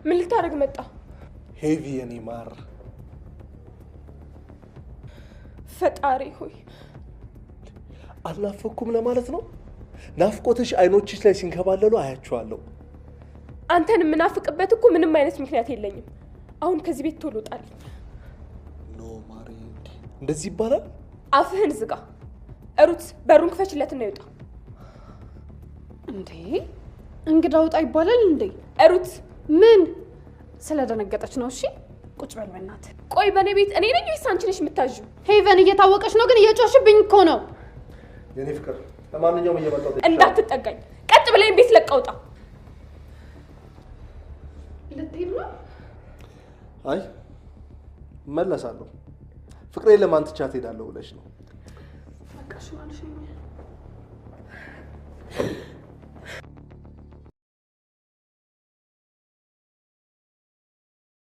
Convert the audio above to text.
ምን ልታደርግ መጣ? ሄቪ የኔ ማር፣ ፈጣሪ ሆይ አልናፈኩም ለማለት ነው። ናፍቆትሽ አይኖችሽ ላይ ሲንከባለሉ አያችኋለሁ። አንተን የምናፍቅበት እኮ ምንም አይነት ምክንያት የለኝም። አሁን ከዚህ ቤት ቶሎ ውጣልኝ። No ማሬ፣ እንደዚህ ይባላል? አፍህን ዝጋ። ሩት በሩን ክፈችለትና ይውጣ። እንዴ እንግዳ ውጣ ይባላል እንዴ? ሩት ምን ስለደነገጠች ነው? እሺ ቁጭ በል በእናትህ። ቆይ በእኔ ቤት እኔ ነኝ ወይስ አንቺ ነሽ የምታዥው? ሄቨን እየታወቀች ነው፣ ግን እየጮሽብኝ እኮ ነው። የኔ ፍቅር፣ ለማንኛውም እየመጣሁ እንዳትጠጋኝ። ቀጥ ብለኝ ቤት ለቀህ ውጣ። ልትሄድ ነው? አይ እመለሳለሁ። ፍቅሬን ለማን ትቻት እሄዳለሁ ብለሽ ነው? በቃ እሺ ማለት ነው።